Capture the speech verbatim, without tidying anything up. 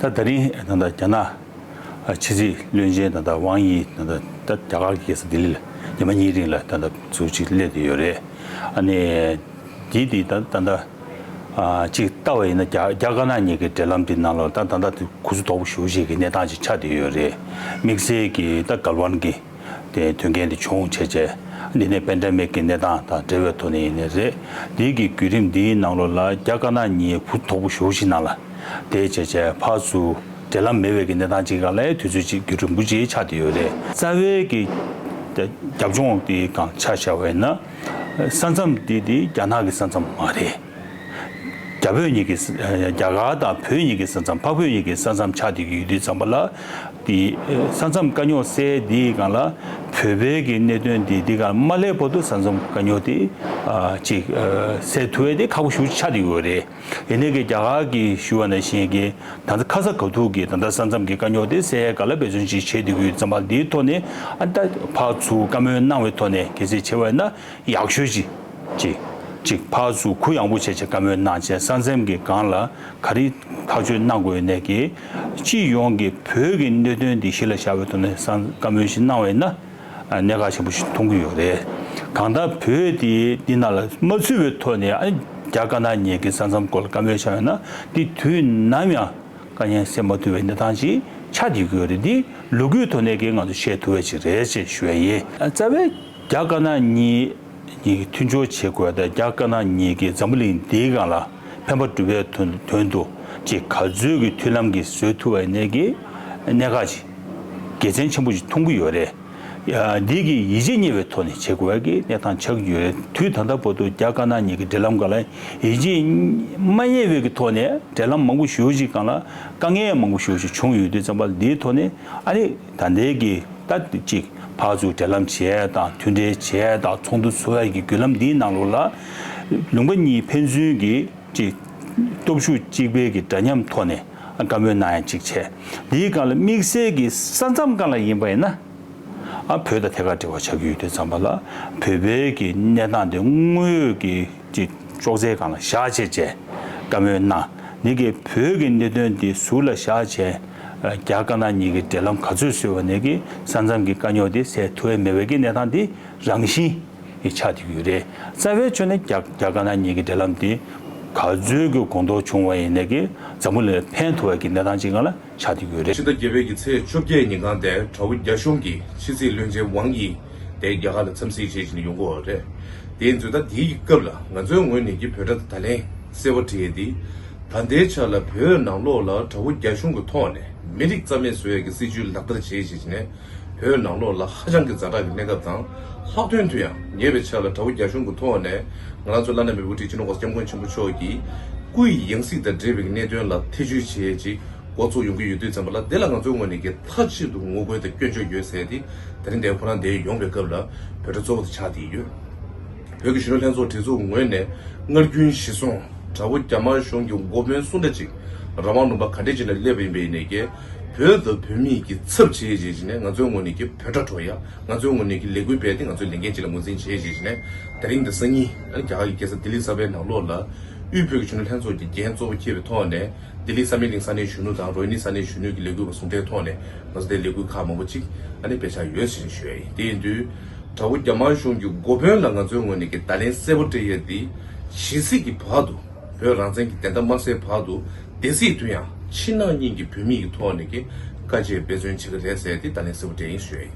ད་ད་རིང་ད་ལྟ་རྒྱ་ནག་ཕྱི་སྲིད་བློན་ཆེན་ད་ལྟ་ཝང་ཡི་ད་ལྟ་ད་རྒྱ་གར་གྱི་རྒྱལ་ས་ལྡི་ལི་ལ་ཉི་མ་གཉིས་རིང་ལ་ད་ལྟ་ཚུར་ཅིག་སླེབས་བསྡད་ཡོད་རེད། ཨ་ནི་འདི་འདི་ད་ད་ལྟ་ཅིག་ལྟ་བ་ཡིན་ན་རྒྱ་རྒྱ་དཀར་ནག་གཉིས་ཀྱི་འབྲེལ་ལམ་འདི་ནང་ལོགས་ད་ད་ལྟ་འདི་གུ་ཚུགས་དོག་པོ་ཞེ་པོ་ཅིག་གི་གནས་སྟངས་ཅིག་ཆགས་བསྡད་ཡོད་རེད། དམིགས་བསལ་གྱི་ད་གལ་ཝན་གྱི་དེ་དོན་རྐྱེན་དེ་བྱུང་བྱས་བྱས། འདི་ནས་པེན་ཌེ་མིག་གི་གནས་སྟངས་དང་འབྲེལ་བའི་ཐོག་ནས་ཡིན་ནའི་རེད། འདི་གི་བརྒྱུད་རིམ་འདིའི་ནང་ལོགས་ལ་རྒྱ་དཀར་ནག་གཉིས་གུ་དོག་པོ་ཞེ་པོ་ཞིག་ནང་ལ་དེ་བྱས་བྱས་ཕར་ཚུར་འབྲེལ་ལམ་མེད་པའི་གི་གནས་སྟངས་ཅིག་སྒང་ལ་དུས་ཚོད་ཅིག་རྒྱུན་རིང་པོ་ཅིག་ཆགས་བསྡད་ཡོད་རེད། རྩ་བའི་གི་རྒྱབ་ལྗོངས་དེ་སྒང་ཆ་བཞག་པ་ཡིན་ན། ས་མཚམས་དེ་དེ་རྒྱ་ནག་གི་ས་མཚམས་མ་རེད། རྒྱ་བོད་གཉིས་ཀྱི་ས་རྒྱ་གར་དང་བོད་གཉིས་ཀྱི་ས་མཚམས། འཕགས་བོད་གཉིས་ཀྱི་ས་མཚམས་ཆགས་བསྡད་ཀྱི་ཡོད་དུས་ཙམ་པ་ལ། དེ་ས་མཚམས་དཀའ་རྙོག་སེལ་དེའི་སྒང་ལ་བོད་པའི་གི་གནད་དོན་དེ་དེ་སྒང་མ་སླེབས་བར་དུ་ས་མཚམས་དཀའ་རྙོག་དེ་ཨ་ཅིག་ཨ་སེལ་ཐུབ་ཡས་དེ་ཁག་པོ་ཞེ་པོ་ཅིག་ཆགས་བསྡད་ཡོད་རེད། ཡིན་ནའི་གི་རྒྱ་གར་གྱིས་ཞུ་བ་ནང་བཞིན་གྱི་ད་ལྟ་ཁ་ས་ག་ཐུག་གི་ད་ལྟ་ས་མཚམས་ཀྱི་དཀའ་རྙོག་དེ་སེལ་ཡས་སྒང་ལ་འབད་བརྩོན་ཅིག་བྱེད་བསྡད་ཀྱི་ཡོད་ཙམ་པ་འདིའི་ཐོག་ནས་ཨ་ད་ཕར་ཚུར་བཀའ་མོལ་གནང་བའི་ཐོག་ནས་གལ་སྲིད་བྱས་པ་ཡིན་ན། ཡག་ཤོས་ཅིག་ཅིག་ཅིག་ཕར་ཚུར་གུ་ཡངས་པོ་བྱས་བྱས་བཀའ་མོལ་གནང་བྱས། ས་མཚམས་ཀྱི་སྒང་ལ་ག་རེ་ཐག་གཅོད་གནང་དགོས་ཡོད་ནའི་གི་སྤྱི་ཡོངས་ཀྱི་བོད་ཀྱི་གནད་དོན་འདི་གཞི་ལ་བཞག་པའི་ཐོག་ནས་ས་བཀའ་མོལ་ཞིག་གནང་བ་ཡིན་ན་གནད་འགག་ཆེན་པོ་ཞིག་མཐོང་གི་ཡོད་རེད། གང་ལྟར་བོད་དེ་འདི་ནང་ལ་མ་ཚུད་པའི་ཐོག་ནས་ཨ་རྒྱ་དཀར་ནག་གཉིས་ཀྱི་ས་མཚམས་སྐོར་ལ་བཀའ་མོལ་བྱས་ཡོད་ན་འདི་དུས་ནམ་ཡང་དཀའ་ངལ་སེལ་མ་ཐུབ་པའི་གནས་སྟངས་ཤིག་ཆགས་བསྡད་ཀྱི་ཡོད་རེད། འདི་ལོ་རྒྱུས་ཐོག་ནས་ཀྱི་ང་ཚོ་བཤད་ཐུབ་པ་ཞིག་རེད་ཅེས་ཞུ་ཡ་ཡིན། རྩ་བའི་རྒྱ་དཀར་ནག་གཉིས་གཉིས་ཀྱི་མཐུན་སྦྱོར་བྱེད་དགོས་དང་རྒྱ་དཀར་ནག་གཉིས་ཀྱིས་འཛམ་བུ་གླིང་འདིའི་སྒང་ལ་ཕན་པ་སྒྲུབ་པའི་དོན་དོན་དུ་ཅིག་ག་ཚོད་ཀྱི་མཐུན་ལམ་གྱི་བཟོ་ཐུབ་པ་ཡིན་ནའི་གི་གནད་འགག་ཅིག་དགེ་མཚན་ཆེན་པོ་ཞིག་མཐོང་གི་ཡོད་རེད། ཡ་འདི་གི་ཡིད་ཆེས་རྙེད་པའི་ཐོག་ནས་བྱེད་དགོས་པའི་གི་གནས་སྟངས་ཆགས་ཀྱི་ཡོད་རེད། དུས་ད་ལྟ་བར་དུ་རྒྱ་དཀར་ནག་གཉིས་ཀྱི་འབྲེལ་ལམ་སྒང་ལ་ཡིད་ཆེས་མ་རྙེད་པའི་གི་ཐོག་ནས་འབྲེལ་ལམ་མང་པོ་ཞེ་པོ་ཅིག་སྒང་ལ་དཀའ་ངལ་མང་པོ་ཞེ་པོ་ཅིག་བྱུང་ཡོད་དུས་ཙམ་པ་འདིའི་ཐོག་ནས་ཨ་ནི་ད་ལྟའི་གི་ད་ཅིག་ཕར་ཚུར་འབྲེལ་ལམ་བྱས་དང་མཐུན་འབྲེལ་བྱས་དང་ཚོགས་འདུ་ཚོགས་ཡ་གི་བརྒྱུད་ལམ་འདིའི་ནང་ལོགས་ལ་ལུང་པ་གཉིས་ཕན་ཚུན་གྱི་ཅིག་སྟོབས་ཤུགས་གཅིག་པའི་གི་འདྲ་མཉམ་ཐོག་ནས་བཀའ་མོལ་གནང་ཡ་གཅིག་བྱས། འདིའི་སྒང་ལ་དམིགས་བསལ་གྱི་ས་མཚམས་སྒང་ལ་ཡིན་པ་ཡིན་ན་ཨ་བོད་དང་ཐད་ཀར་འབྲེལ་བ་ཆགས་ཀྱི་ཡོད་དུས་ཙམ་པ་ལ་བོད་པའི་གི་གནས་སྟངས་དེ་དངོས་ཡོད་ཀྱི་ཅིག་ཅོག་ཙེའི་སྒང་ལ་བཞག་བྱས་བྱས་བཀའ་མོལ་གནང་། འདི་གི་བོད་ཀྱི་གནད་དོན་དེ་ཟུར་ལ་བཞག་བྱས་རྒྱ་དཀར་ནག་གཉིས་ཀྱི་འབྲེལ་ལམ་ག་ཚོད་བཟོས་པ་ནས་ཀྱི་ས་མཚམས་ཀྱི་དཀའ་རྙོག་དེ་སེལ་ཐུབ་ཡ་མེད་པའི་གི་གནས་སྟངས་དེ་རང་བཞིན་གྱི་ཆགས་བསྡད་ཀྱི་ཡོད་རེད། རྩ་བའི་ཆ་ནས་རྒྱ་རྒྱ་དཀར་ནག་གཉིས་ཀྱི་འབྲེལ་ལམ་དེ་ག་ཚོད་ཀྱི་གོང་མཐོར་བྱུང་བ་ཡིན་ནའི་ཀྱི་འཛམ་བུ་གླིང་ལ་ཕན་ཐོགས་པའི་གི་གནས་སྟངས་ཅིག་སྒང་ལ་ཆགས་བསྡད་ཀྱི་ཡོད་རེད། ཕྱི་ཟླ་བརྒྱད་པའི་གི་ཚེས་བཅོ་བརྒྱད་ཉིན་གང་དེ་དྲ་བོ་རྒྱ་གཞུང་གི་ཕྱི་སྲིད་བློན་ཆེན་ཝང་ཡི་དེ་རྒྱ་གར་ལ་འཚམས་གཟིགས་བྱེད་བཞིན་ཡོང་གི་ཡོད་རེད། དེ་ཡིན་ཚུལ་ད་དེའི་སྐབས་ལ་ང་ཚོའི་ངོས་ནས་ཀྱི་བོད་སྒྲ་དང་བརྡ་ལན་གསལ་པོ་བྲིས་ཡས་དེ། ད་ལྟའི་ཆ་ལ་བོད་ནང་ལོགས་ལ་དྲ་བོ་རྒྱ་གཞུང་གི་ཐོག་ནས་མི་རིགས་རྩ་མེད་བཟོ་ཡས་ཀྱི་སྲིད་བྱུས་ལག་བསྟར་བྱེད་བཞིན་བྱས་ནས་བོད་ནང་ལོགས་ལ་ཧ་ཅང་གི་ཛ་དྲག་གི་གནས་སྐབས་དང་། ལྷག་དོན་དུ་ཡང་ཉེ་བའི་ཆར་ལ་དྲ་བོ་རྒྱ་གཞུང་གི་ཐོག་ནས་ང་རང་ཚོ་བླ་ན་མེད་པའི་དབུ་ཁྲིད་སྤྱི་ནོར་གོང་ས་སྐྱབས་མགོན་ཆེན་པོ་མཆོག་གིས་སྐུ་ཡི་ཡང་སྲིད་དང་འབྲེལ་བའི་གནད་དོན་ལ་ཐེ་བྱུས་བྱེད་ཡས་ཅིག་འགོ་བཙུགས་ཡོང་གི་ཡོད་དུས་ཙམ་པ་ལ། དེ་ལ་ང་ཚོའི་ངོས་ནས་ཀྱི་མཐའ་གཅིག་ཏུ་ངོ་རྒོལ་དང་སྐྱོན་བརྗོད་ཡོད་ཟེར་ཏེ། ད་རིང་འདིར་ཁོ་རང་འདིར་ཡོང་པའི་སྐབས་ལ་བོད་སྒྲ་གཙོ་བོ་དུ་ཆགས་བསྡད་ཡོད། བོད་ཀྱི་གཞོན་ནུ་ལྷན་ཚོགས་སྒྲིག་འཛུགས་ངོས་ནས་སྔར་རྒྱུན་གཞིར་བཟུང་དྲ་བོ་རྒྱ་དམར་གཞུང་གི་འགོ་དཔོན་སུ་འདྲ་ཅིག་རང་དབང་ལུང་པ་ག་འདྲ་ཅིག་ལ་སླེབས་པ་ཡིན་པ་ཡིན་ནའི་ཀྱི་བོད་དང་བོད་མིའི་གི་ཚབ་བྱེད་བྱེད་བྱས་ནས་ང་ཚོའི་ངོས་ནས་ཀྱི་བོད་སྒྲ་སྒྲོག་ཡ། ང་ཚོའི་ངོས་ནས་ཀྱི་ལས་འགུལ་སྤེལ་ཏེ་ང་ཚོའི་ལས་འགན་ཅིག་ལ་ངོས་འཛིན་བྱེད་བྱེད་བྱས་ནས། ད་རིང་འདི་སང་ཉིན་ཨ་ནི་རྒྱ་གར་གྱི་རྒྱལ་ས་ལྡི་ལི་གསར་པའི་ནང་ལོགས་ལ་དབུས་བོད་ཀྱི་གཞོན་ནུ་ལྷན་ཚོགས་ཀྱི་འགན་གཙོ་བོ་འཁྱེར་བའི་ཐོག་ནས། ལྡི་ལི་ས་མི་གླིང་ས་གནས་གཞོན་ནུ་དང་རོ་ཧི་ནི་ས་གནས་གཞོན་ནུ་གི་ལས་འགུལ་བ་ཟུང་འབྲེལ་ཐོག་ནས་ང་ཚོ་དེ་ལས་འགུལ་ཁག་མང་པོ་ཅིག་ཨ་ནི་སྤེལ་འཆར་ཡོད་ཟེར་ནས་ཞུ་ཡ་ཡིན། དེ་ཡིན་དུས་དྲ་བོ་རྒྱ་དམར་གཞུང་གི་འགོ་དཔོན་ལ་ང་ཚོའི་ངོས་ནས་ཀྱི་བརྡ་ལན་གསལ་པོ་སྤྲད་ཡས་དེ། ཇི་སྲིད་ཀྱི་བར་དུ་བོད་རང་བཙན་གྱི་བདེན་མཐའ་མ་གསལ་བར་དུ། དེ་སྲིད་དུ་ཡང་ཕྱི་ནང་གཉིས་ཀྱི་བོད་མིའི་གི་ཐོག་ནས་ཀྱི་དཀའ་སྤྱད་འབད་བརྩོན་བྱེད་ཀྱི་རེད་ཟེར་ཏེ་བརྡ་ལན་གསལ་པོ་སྤྲད་ཡིན་ཞུ་ཡ་ཡིན།